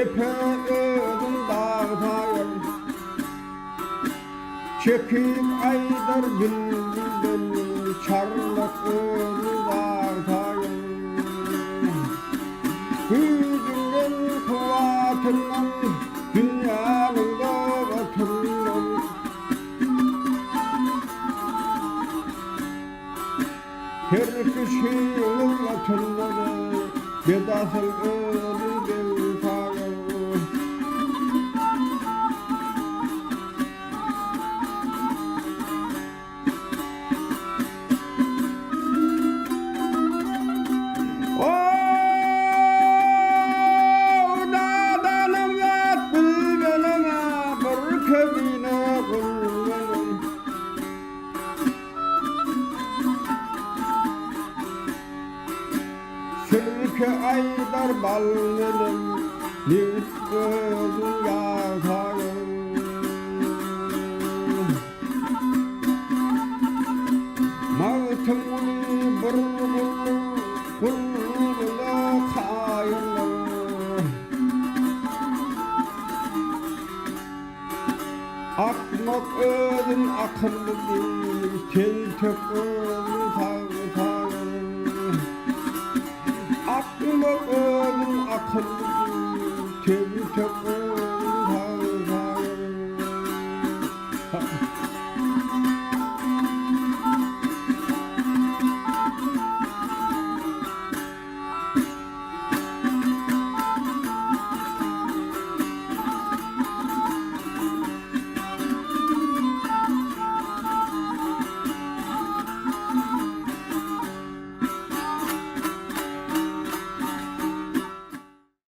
Depe özün dag saýar. Çekip aýdar bilbilden, Çarlak özün zar saýar. Güýjünden, kuwwatyndan, Dünýäniň dogatyndan. Her kişiniň watanyna bedasyl özün beg saýar. Ow, nadanym ýat bilmenem-ä, bir kemine gul menem. Sirke aýdar bal menem, Nebis özün ýag saýar. Magtymguly bir guldur, gullugyna kaýyldyr. Akmak özün akylly diýr, tentek özün sagry saýar. Akmak özün akylly diýr, tentek.